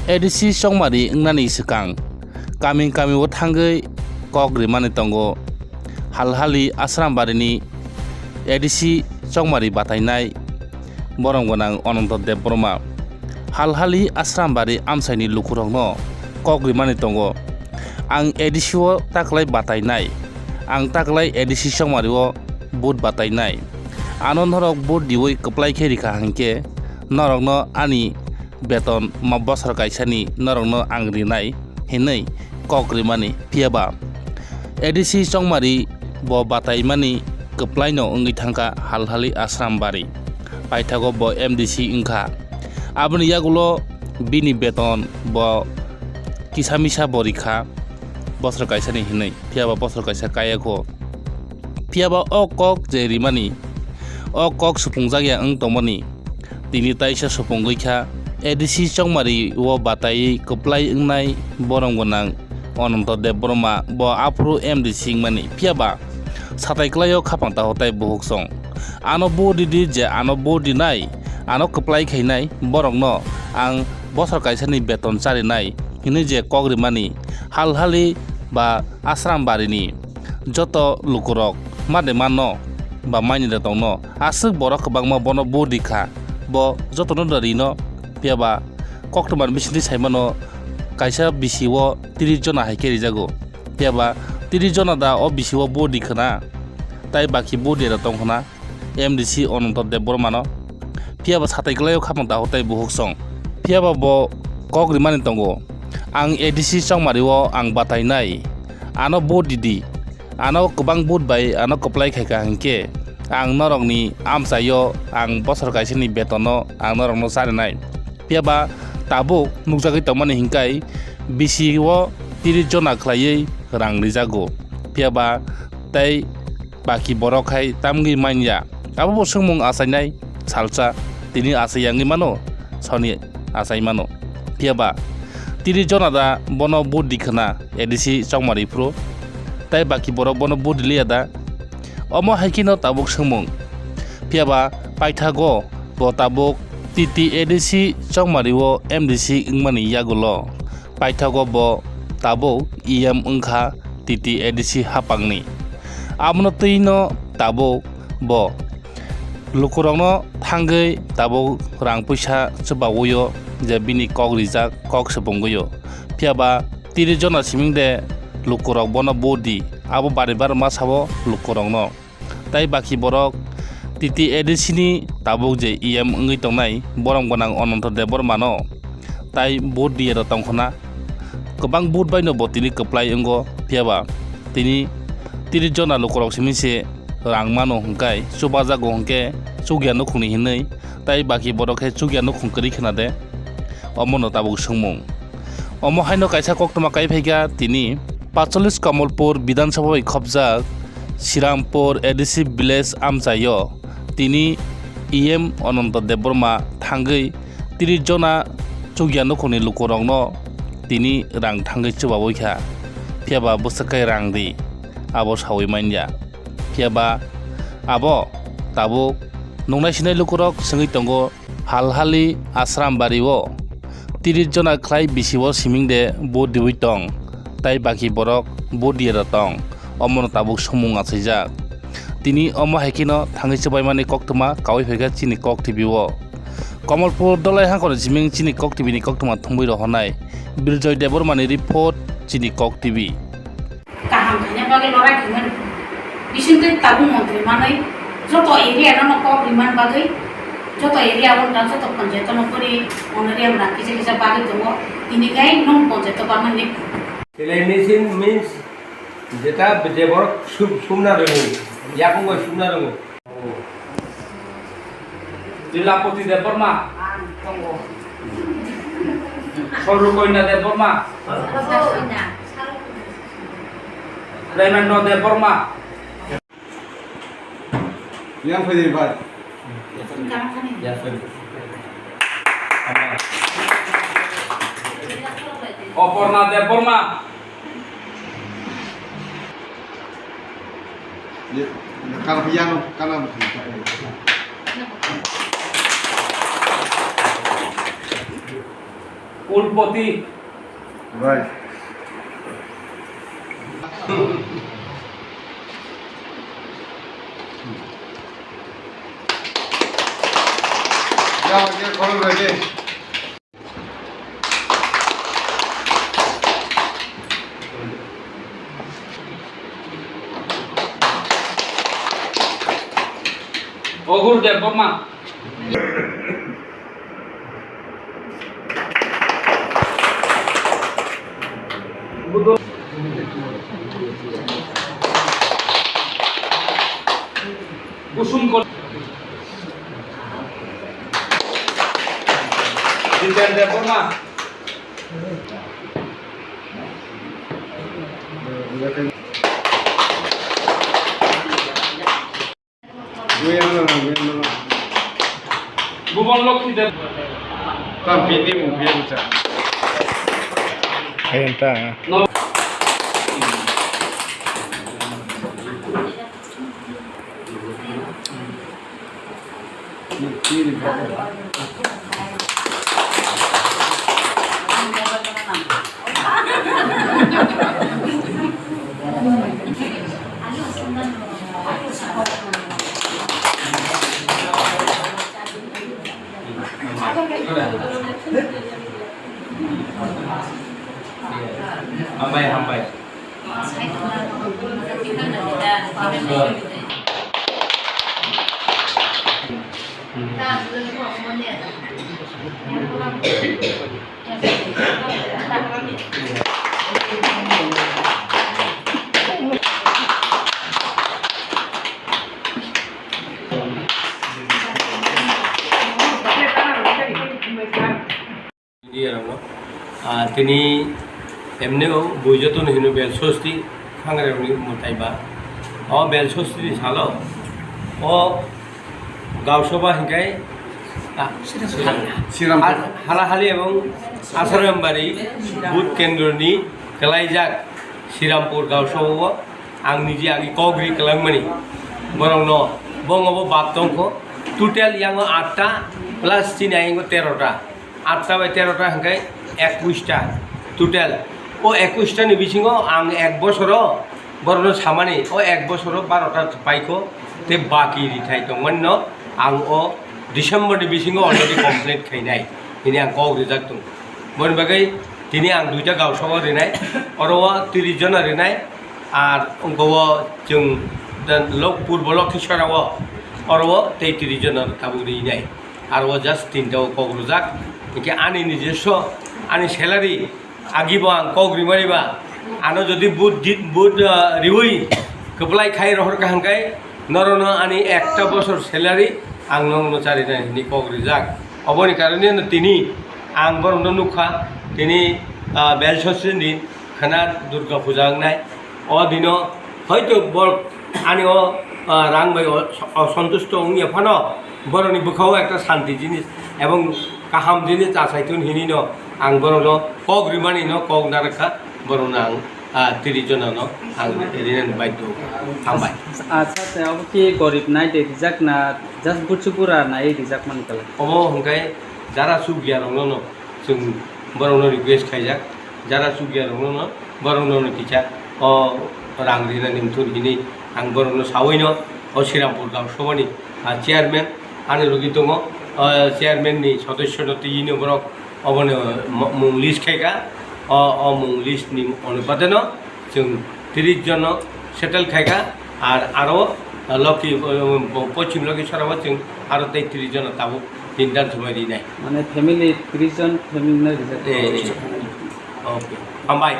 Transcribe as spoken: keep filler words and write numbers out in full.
A D C chongmari wngnani swkang kami kami o thangwi kok rimani tongo. Halhali Asrambarini A D C chongmari batainai borom gwnang Ananto Debbarma. Halhali Asrambari amchaini lukurokno kok rimani tongo. Ang A D C o taklai batainai. Ang taklai A D C chongmari o vote batainai. Ano norok vote diwi kwplai khe rikha hinkhe norokno ani beton ma bosor kaisani norokno ang rinai hinwi kok rimani. Phiyaba A D C chongmari bo bataimani kwplaino wngwi thangkha Halhali Asrambari. Paithago bo M D C wngkha. Aboni yagulo bini beton bo kisa misa bo rikha bosor kaisani hinwi. Phiyaba bosor kaisa kayakho. Phiyaba o kok je rimani, o kok supungjak ya wng tongmani, tini taisa supungwi kha. A D C chongmari o bataiwi kwplai wngnai borom gwnang Ananto Debbarma bo aphuru M D C wngmani. Phiyaba satai kwlaio khapang taho tai buhuk song. Ano vote ridi je ano vote rinai, ano kwplai khainai borokno ang bosor kaisani beton charinai hinwi je kok rimani Halhali ba Asrambarini joto lukurok made manno ba mainide tongno aswk borok kwbangma bono vote rikha, bo jotono da rino. Phiyaba koktwma bisingtwi saimano kaisa bisi o tris jona hai khe rijago. Phiyaba tris jona da o bisi o vote rikhwna tai baki vote rerok tongkhwna M D C Ananto Debbarmano. Phiyaba satai kwlaio khapang taho tai buhuk song. Phiyaba bo kok rimani tongo, ang A D C chongmari o ang batainai, ano vote ridi. Ano kwbang vote bai ano kwplai khaikha hinkhe ang norokni amchaio ang bosor kaisani betono ang norokno charinai. Phiyaba tabuk nukjagwi tongmani hinkhai bisi o tris jona khlaiwi rang rijago. Phiyaba tei baki borok hai tamgwi manya. Abo bo swngmung achainai salsa, tini achai yangwi mano, soni achai mano. Phiyaba tris jona da bono vote rikhwna A D C chongmari phuru, tei baki borok bono vote riliya da? Omo hai kheno tabuk swngmung. Phiyaba paithago bo tabuk T T A D C chongmari o M D C wngmani yagulo paithago bo tabuk E M wngkha T T A D C hapangni. Abono twino tabuk bo lukurokno thangwi tabuk rang puisa chwbaui o je bini kok rijak, kok swpungwi o. Phiyaba tris jona siming de lukurok bono vote di, abo bari bar ma sabo lukurokno. Tai baki borok T T A D C ni tabuk je E M wngwi tongnai borom gwnang Ananto Debbarmano tai vote diya rw tongkhwna. Kwbang vote baino bo tini kwplai wngo, phiyaba tini tris jona lukurok simi se rang mano hwnkhe chubajago hwnkhe chukya nukhungni hinwi, tai baki borok khe chukya nukhung kwrwi khwna de? Omono tabuk swngmung. Omo haino kaisa koktwma kai phaikha tini paitsollis Kamalpur Bidhan Sabha bai khopjak Srirampur A D C village amchaio tini E M Ananto Debbarma thangwi tris jona chukya nukhungni lukurokno tini rang thangwi chubaui kha. Phiyaba bwswk khe rang di, abo saui manya. Phiyaba abo tabuk nuknai sinai lukurok swngwi tongo, Halhali Asrambari o tris jona khlai bisi o siming de vote diui tong, tai baki borok vote diya rw tong, omono tabuk swngmung achaijak. Tini omo hai kheno thangwi chubaimani koktwma kaui phaikha chini Kok T V o. Kamalpur Dolai Hangkor ni siming chini Kok T V ni koktwma thumwi rohornai Birjoy Debbarma ni report, chini Kok T V. Kaham khaina bagwi lorai khaimani. Bisingtwi tabuk montri manwi joto area no kok rimani bagwi joto area o wngkha joto panchayat no kori honorarium rang kisa kisa bagwi tongo. Tini kai nwng panchayat o bagwi ni. Telemedicine means jeta je borok sum-, sumna rwngo, yakung bai sumna rwngo. Lilapoti Debbarma. Sorrukoina Debbarma. Raimano Debbarma. Yang pwdai bai. Oporna Debbarma. Ye, kana yang, kana. Ulpoti. Right. Ya, ya, khorok rw de. Ogur Debbarma. Kusum Kol-, Jiten Debbarma. Bubon Lokhi Deb. Tam piti mung pia bucha. Ayun ta. No. Hambai, hambai. Media rokno, ah, tini emneo bui jotono hino bel sosti khangrerokni mwtai ba. O bel sosti ni salo o Gausabha hinkhe, ah, Srirampur. Har-, Harahali ebong Asarambari booth kendroni kwlaijak Srirampur Gausabha o ang niji agi kok ri kwlangmani borokno bongo bo bak tongkho. Total yango atta plus chini ayingo terota. Atta bai terota hwnkhe ekush ta total. O ekush ta ni bisingo ang ek bosoro borokno samani, o ek bosoro baro ta paikho, tei baki rithai tongmani no ang o December ni bisingo already complete khainai hini ang kok rijak tongo. Boni bagwi tini ang duita Gausabha rinai, oro o tris jona rinai, ar wngkha o chwng Lok-, Purbo Lokhisora o, oro o tei tris jona tabuk rinai. Aro o just tinta o kok rwjak. Hinkhe ani nijoswo, ani salary, agi bo ang kok rimani ba, ano jodi vote di-, vote, ah, riwi kwplai khai rohor kha hwnkhe norokno ani ekta bosor salary ang nokno charinai hinwi kok rijak. Oboni karone no tini ang borokno nukha, tini, ah, bel sosri ni khana Durga puja wngnai. O dino hoito borok ani o, ah, rang bai o, o sontusto wngya phano borokni bwkhao ekta santi jinis ebong kaham jinis achai thun hinwi no ang borokno kok rimani no kok narwkha, borokno ang, ah, tris jona no ang rinani baidhyo wngkha. Hambai. Acha, te obo ki gorib nai de rijak na just buchi bura nai rijak mani kala? Omo hwnkhe jara chukya rokno no chwng borokno request khaijak. Jara chukya rokno no, borokno no kisa o rang rinani mthun hinwi ang borokno sawi no o Srirampur Gausabha ni, ah, chairman ani logi tongo, o chairman ni sodosyo no twi no borok obono mo-, mung list khaikha, o, o mung list ni onupate no chwng tris jon no settle khaikha, ar aro Lokhi, o, Pochim Lokhisora o chwng aro tei tris jon no tabuk tin dan somoi rinai. Mane family tris jon family no rijak. Eh, eh. Okay. Hambai.